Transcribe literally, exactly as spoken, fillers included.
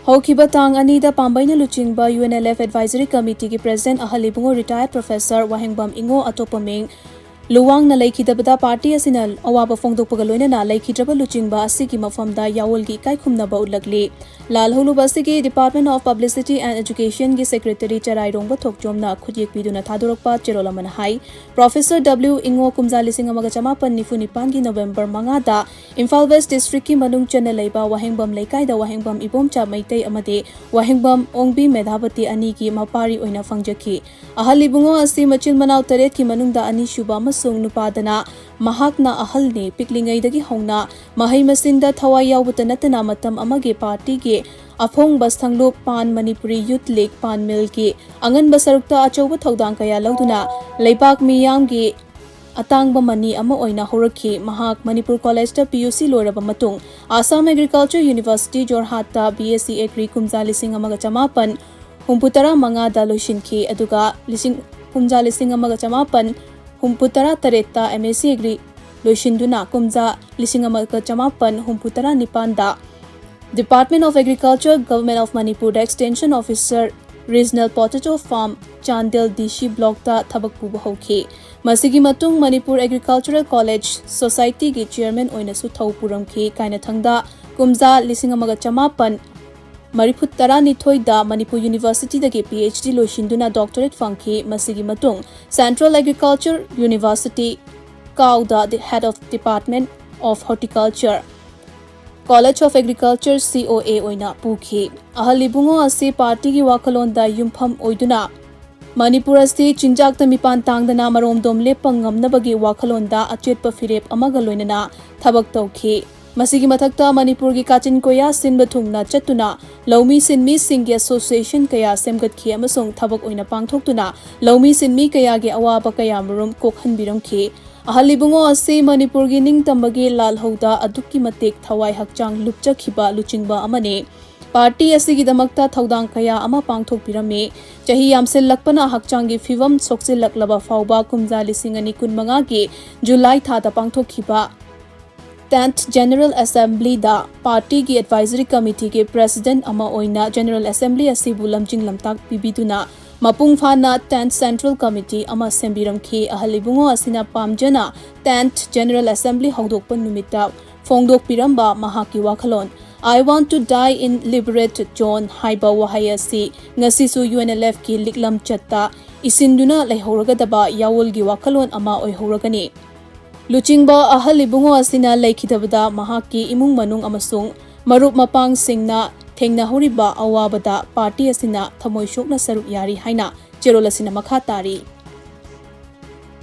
ꯍꯧꯈꯤꯕ ꯇꯥꯡ ꯑꯅꯤꯗ ꯄꯥꯝꯕꯩꯅ ꯂꯨꯆꯤꯡꯕ UNLF Advisory Committeeꯒꯤ President ꯑꯍꯜ ꯏꯕꯨꯡꯉꯣ Retired Professor ꯋꯥꯍꯦꯡꯕꯝ ꯏꯉꯣ, ꯑꯇꯣꯞꯄ ꯃꯤꯡ ꯂꯨꯋꯥꯡꯅ ꯂꯩꯈꯤꯗꯕꯗ party ꯑꯁꯤꯅ ꯑꯋꯥꯕ ꯐꯣꯡꯗꯣꯛꯄꯒ ꯂꯣꯏꯅꯅ ꯂꯩꯈꯤꯗ꯭ꯔꯕ ꯂꯨꯆꯤꯡꯕ ꯑꯁꯤꯒꯤ ꯃꯐꯝꯗ ꯌꯥꯑꯣꯜꯒꯤ ꯏꯀꯥꯏ ꯈꯨꯝꯅꯕ ꯎꯠꯂꯛꯂꯤ꯫ ꯂꯥꯜꯍꯧꯂꯨꯕ ꯑꯁꯤꯒꯤ Department of Publicity and Educationꯒꯤ Secretaryꯆꯔꯥꯏꯔꯣꯡꯕ ꯊꯣꯛꯆꯣꯝꯅ ꯈꯨꯠꯌꯦꯛ ꯄꯤꯗꯨꯅ ꯊꯥꯗꯣꯔꯛꯄ ꯆꯦꯔꯣꯜ ꯑꯃꯅ ꯍꯥꯏ, Professor W ꯏꯉꯣ ꯀꯨꯝꯖꯥ ꯂꯤꯁꯤꯡ ꯑꯃꯒ ꯆꯃꯥꯄꯟ ꯅꯤꯐꯨ ꯅꯤꯄꯥꯟꯒꯤ November ꯃꯉꯥꯗ ꯏꯝꯐꯥꯜ West Districtꯀꯤ ꯃꯅꯨꯡ ꯆꯟꯅ ꯂꯩꯕ ꯋꯥꯍꯦꯡꯕꯝ ꯂꯩꯀꯥꯏꯗ ꯋꯥꯍꯦꯡꯕꯝ ꯏꯕꯣꯝꯆꯥ ꯃꯩꯇꯩ ꯑꯃꯗꯤ ꯋꯥꯍꯦꯡꯕꯝ ꯑꯣꯡꯕꯤ ꯃꯦꯙꯥꯕꯇꯤ ꯑꯅꯤꯒꯤ ꯃꯄꯥꯔꯤ ꯑꯣꯏꯅ ꯐꯪꯖꯈꯤ꯫ ꯑꯍꯜ ꯏꯕꯨꯡꯉꯣ ꯑꯁꯤ ꯃꯆꯤꯟ ꯃꯅꯥꯎ ꯇꯔꯦꯠꯀꯤ ꯃꯅꯨꯡꯗ ꯑꯅꯤꯁꯨꯕ ꯑꯃꯁꯨꯡ ꯅꯨꯄꯥꯗꯅ ꯃꯍꯥꯛꯅ ꯑꯍꯜꯅꯤ꯫ ꯄꯤꯛꯂꯤꯉꯩꯗꯒꯤ ꯍꯧꯅ ꯃꯍꯩ ꯃꯁꯤꯡꯗ ꯊꯋꯥꯏ ꯌꯥꯎꯕꯇ ꯅꯠꯇꯅ ꯃꯇꯝ ꯑꯃꯒꯤ partyꯒꯤ ꯑꯐꯣꯡꯕ ꯁꯪꯂꯨꯞ Pan Manipuri Youth League, ꯄꯥꯟꯃꯤꯜꯒꯤ ꯑꯉꯟꯕ ꯁꯔꯨꯛꯇ ꯑꯆꯧꯕ ꯊꯧꯗꯥꯡ ꯀꯌꯥ ꯂꯧꯗꯨꯅ ꯂꯩꯕꯥꯛ ꯃꯤꯌꯥꯝꯒꯤ ꯑꯇꯥꯡꯕ ꯃꯅꯤ ꯑꯃ ꯑꯣꯏꯅ ꯍꯧꯔꯛꯈꯤ꯫ ꯃꯍꯥꯛ ꯃꯅꯤꯄꯨꯔ Collegeꯇ PUC ꯂꯣꯏꯔꯕ ꯃꯇꯨꯡ Assam Agriculture University Jorhatꯇ BSc Agri ꯀꯨꯝꯖꯥ ꯂꯤꯁꯤꯡ ꯑꯃꯒ ꯆꯃꯥꯄꯟ ꯍꯨꯝꯐꯨꯇꯔꯥ ꯃꯉꯥꯗ ꯂꯣꯏꯁꯤꯟꯈꯤ, ꯑꯗꯨꯒ ꯂꯤꯁꯤꯡ, ꯀꯨꯝꯖꯥ ꯂꯤꯁꯤꯡ ꯑꯃꯒ ꯆꯃꯥꯄꯟ ꯍꯨꯝꯐꯨꯇꯔꯥ ꯇꯔꯦꯠꯇ MSc Agri ꯂꯣꯏꯁꯤꯟꯗꯨꯅ ꯀꯨꯝꯖꯥ ꯂꯤꯁꯤꯡ ꯑꯃꯒ ꯆꯃꯥꯄꯟ ꯍꯨꯝꯐꯨꯇꯔꯥ ꯅꯤꯄꯥꯟꯗ Department of Agriculture, Government of Manipurꯗ Extension Officer, Regional Potato Farm, Chandel DC Blockꯇ ꯊꯕꯛ ꯄꯨꯕ ꯍꯧꯈꯤ꯫ ꯃꯁꯤꯒꯤ ꯃꯇꯨꯡ ꯃꯅꯤꯄꯨꯔ Agricultural College Societyꯒꯤ chairman ꯑꯣꯏꯅꯁꯨ ꯊꯧ ꯄꯨꯔꯝꯈꯤ꯫ ꯀꯥꯏꯅꯊꯪꯗ ꯀꯨꯝꯖꯥ ꯂꯤꯁꯤꯡ ꯑꯃꯒ ꯆꯃꯥꯄꯟ ꯃꯔꯤꯐꯨ ꯇꯔꯥꯅꯤꯊꯣꯏꯗ ꯃꯅꯤꯄꯨꯔ Universityꯗꯒꯤ PhD ꯂꯣꯏꯁꯤꯟꯗꯨꯅ doctorate ꯐꯪꯈꯤ꯫ ꯃꯁꯤꯒꯤ ꯃꯇꯨꯡ Central Agriculture University, ꯀꯥꯎꯗ the Head of Department of Horticulture, College of Agriculture, COA ꯑꯣꯏꯅ ꯄꯨꯈꯤ꯫ ꯑꯍꯜ ꯏꯕꯨꯡꯉꯣ ꯑꯁꯤ partyꯒꯤ ꯋꯥꯈꯜꯂꯣꯟꯗ ꯌꯨꯝꯐꯝ ꯑꯣꯏꯗꯨꯅ ꯃꯅꯤꯄꯨꯔ ꯑꯁꯤ ꯆꯤꯟꯖꯥꯛꯇ ꯃꯤꯄꯥꯟ ꯇꯥꯡꯗꯅ ꯃꯔꯣꯝꯗꯣꯝ ꯂꯦꯞꯄ ꯉꯝꯅꯕꯒꯤ ꯋꯥꯈꯜꯂꯣꯟꯗ ꯑꯆꯦꯠꯄ ꯐꯤꯔꯦꯞ ꯑꯃꯒ ꯂꯣꯏꯅꯅ ꯊꯕꯛ ꯇꯧꯈꯤ꯫ ꯃꯁꯤꯒꯤ ꯃꯊꯛꯇ ꯃꯅꯤꯄꯨꯔꯒꯤ ꯀꯥꯆꯤꯟ ꯀꯣꯌꯥ ꯁꯤꯟꯕ ꯊꯨꯡꯅ ꯆꯠꯇꯨꯅ ꯂꯧꯃꯤ ꯁꯤꯟꯃꯤꯁꯤꯡꯒꯤ association ꯀꯌꯥ ꯁꯦꯝꯒꯠꯈꯤ ꯑꯃꯁꯨꯡ ꯊꯕꯛ ꯑꯣꯏꯅ ꯄꯥꯡꯊꯣꯛꯇꯨꯅ ꯂꯧꯃꯤ ꯁꯤꯟꯃꯤ ꯀꯌꯥꯒꯤ ꯑꯋꯥꯕ ꯀꯌꯥꯃꯔꯨꯝ ꯀꯣꯛꯍꯟꯕꯤꯔꯝꯈꯤ꯫ ꯑꯍꯜ ꯏꯕꯨꯡꯉꯣ ꯑꯁꯤ ꯃꯅꯤꯄꯨꯔꯒꯤ ꯅꯤꯡꯇꯝꯕꯒꯤ ꯂꯥꯜꯍꯧꯗ ꯑꯗꯨꯛꯀꯤ ꯃꯇꯤꯛ ꯊꯋꯥꯏ ꯍꯛꯆꯥꯡ ꯂꯨꯞꯆꯈꯤꯕ ꯂꯨꯆꯤꯡꯕ ꯑꯃꯅꯤ꯫ Party ꯑꯁꯤꯒꯤꯗꯃꯛꯇ ꯊꯧꯗꯥꯡ ꯀꯌꯥ ꯑꯃ ꯄꯥꯡꯊꯣꯛꯄꯤꯔꯝꯃꯤ꯫ ꯆꯍꯤ ꯌꯥꯝꯁꯤꯜꯂꯛꯄꯅ ꯍꯛꯆꯥꯡꯒꯤ ꯐꯤꯚꯝ ꯁꯣꯛꯆꯤꯜꯂꯛꯂꯕ ꯐꯥꯎꯕ ꯀꯨꯝꯖꯥ ꯂꯤꯁꯤꯡ ꯑꯅꯤ ꯀꯨꯟꯃꯉꯥꯒꯤ July ꯊꯥꯗ ꯄꯥꯡꯊꯣꯛꯈꯤꯕ tenth General Assemblyꯗ partyꯒꯤ Advisory Committeeꯒꯤ President ꯑꯃ ꯑꯣꯏꯅ General Assembly ꯑꯁꯤꯕꯨ ꯂꯝꯖꯤꯡ ꯂꯝꯇꯥꯛ ꯄꯤꯕꯤꯗꯨꯅ ꯃꯄꯨꯡ ꯐꯥꯅ tenth Central Committee ꯑꯃ ꯁꯦꯝꯕꯤꯔꯝꯈꯤ꯫ ꯑꯍꯜ ꯏꯕꯨꯡꯉꯣ ꯑꯁꯤꯅ ꯄꯥꯝꯖꯅ tenth General Assembly ꯍꯧꯗꯣꯛꯄ ꯅꯨꯃꯤꯠꯇ ꯐꯣꯡꯗꯣꯛꯄꯤꯔꯝꯕ ꯃꯍꯥꯛꯀꯤ ꯋꯥꯈꯜꯂꯣꯟ "I want to die in liberate zone" ꯍꯥꯏꯕ ꯋꯥꯍꯩ ꯑꯁꯤ ꯉꯁꯤꯁꯨ UNLFꯀꯤ ꯂꯤꯛꯂꯝ ꯆꯠꯇ ꯏꯁꯤꯟꯗꯨꯅ ꯂꯩꯍꯧꯔꯒꯗꯕ ꯌꯥꯑꯣꯜꯒꯤ ꯋꯥꯈꯜꯂꯣꯟ ꯑꯃ ꯑꯣꯏꯍꯧꯔꯒꯅꯤ꯫ ꯂꯨꯆꯤꯡꯕ ꯑꯍꯜ ꯏꯕꯨꯡꯉꯣ ꯑꯁꯤꯅ ꯂꯩꯈꯤꯗꯕꯗ ꯃꯍꯥꯛꯀꯤ ꯏꯃꯨꯡ ꯃꯅꯨꯡ ꯑꯃꯁꯨꯡ ꯃꯔꯨꯞ ꯃꯄꯥꯡꯁꯤꯡꯅ ꯊꯦꯡꯅꯍꯧꯔꯤꯕ ꯑꯋꯥꯕꯗ party ꯑꯁꯤꯅ ꯊꯃꯣꯏ ꯁꯣꯛꯅ ꯁꯔꯨꯛ ꯌꯥꯔꯤ ꯍꯥꯏꯅ ꯆꯦꯔꯣꯜ ꯑꯁꯤꯅ ꯃꯈꯥ ꯇꯥꯔꯤ꯫